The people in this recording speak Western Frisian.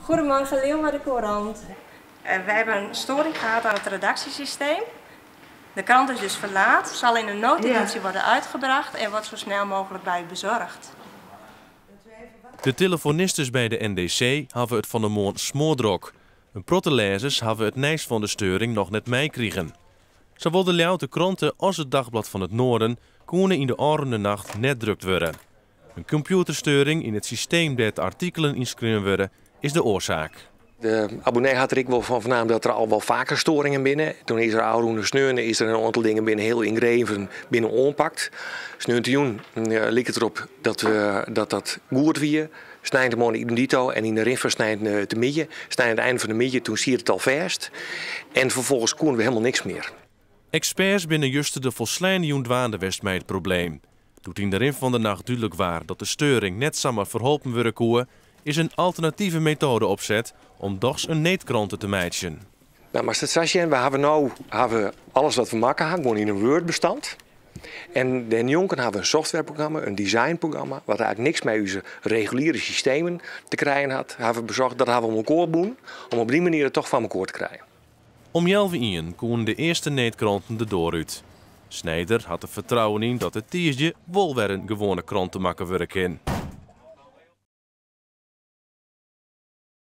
Goedemorgen, Leeuwarden Courant. We hebben een storing gehad aan het redactiesysteem. De krant is dus verlaat, zal in een noodeditie worden uitgebracht en wordt zo snel mogelijk bij u bezorgd. De telefonistes by de NDC hawwe it fan 'e moarn smoardrok. In protte lêzers hawwe it nijs fan de steuring noch net meikrigen. Sawol de Ljouwerter Krante as it Dagblad van het Noorden koene yn de ôfrûne nacht net drukt wurde. In kompjûtersteuring yn it systeem dêr't de artikelen yn skreaun wurde, is de oarsaak. De abonnee hat der ek wol fan fernaam dat der al wol faker storingen binne. Toen is der ôfrûne sneon is der in oantal dingen binne hiel yngreven binne oanpakt. Sneontejûn like it derop dat dat dat goed wie. Sneintemoarn idem dito en yn de rin fan sneintemiddei, snein oan it ein fan de middei, toen siet it al fêst. En ferfolgens koene we helemaal niks mear. Eksperts binne juster de folsleine jûn dwaande west mei it probleem. Doe't yn de rin fan de nacht dúdlik waard dat de steuring net samar ferholpen wurde koe, is in alternative metoade opset om dochs in needkrante te meitsjen. Nou, moatst it sa sjen, we hawwe no hawwe alles wat we makke ha gewoan yn in Word-bestand. En dêrnjonken hawwe we in softwareprogramma, in designprogramma, wat eigentlik niks mei ús reguliere systemen te krijen hat, hawwe we besocht, dat hawwe we oan elkoar bûn, om op dy manier it toch foar elkoar te krijen. Om healwei ienen koene de earste needkranten de doar út. Snijder hat der fertrouwen yn dat der tiisdei wol wer in gewoane krante makke wurde kin.